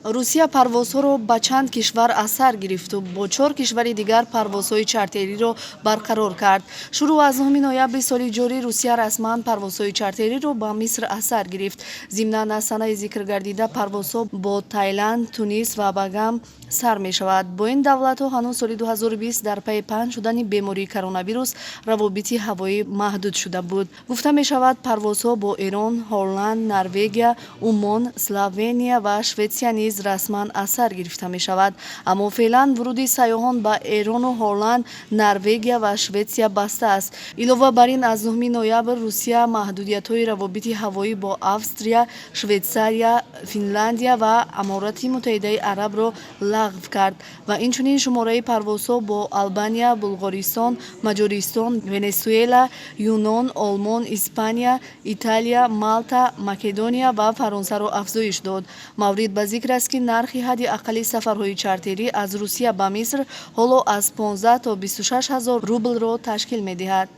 Русия парвозҳоро ба чанд кишвар аз сар гирифту бо чор кишвари дигар парвозҳои чартериро барқарор кард. Шурӯъ аз 9 ноябри соли ҷорӣ Русия расман парвозҳои чартериро ба Миср аз сар гирифт. Зимнан, аз санаи зикргардида парвозҳо бо Тайланд, Тунис ва Багам сар мешавад. Бо ин давлатҳо ҳанӯз соли 2020 дар пайи паҳн шудани бемории коронавирус равобити ҳавоӣ маҳдуд шуда буд. Гуфта мешавад, парвозҳо бо Эрон, Ҳолланд, Норвегия, Умон, Словения ва Шветсия низ расман аз сар гирифта мешавад. Аммо феълан вуруди сайёҳон ба Эрону Ҳолланд, Норвегия ва Шветсия баста аст. Илова бар ин, аз 9 ноябр Русия маҳдудиятҳои равобити ҳавоӣ бо Австрия, Швейтсария, Финляндия ва Аморати Муттаҳидаи Арабро лағв кард ва инчунин шумораи парвозҳо бо Албания, Булғористон, Маҷористон, Венесуэла, Юнон, Олмон, Испания, Италия, Малта, Македония ва Фаронсаро афзоиш дод. Маврид ба зикр аст, ки нархи ҳадди аққали сафарҳои чартерӣ аз Русия ба Миср ҳоло аз 15 то 26 ҳазор рублро ташкил медиҳад.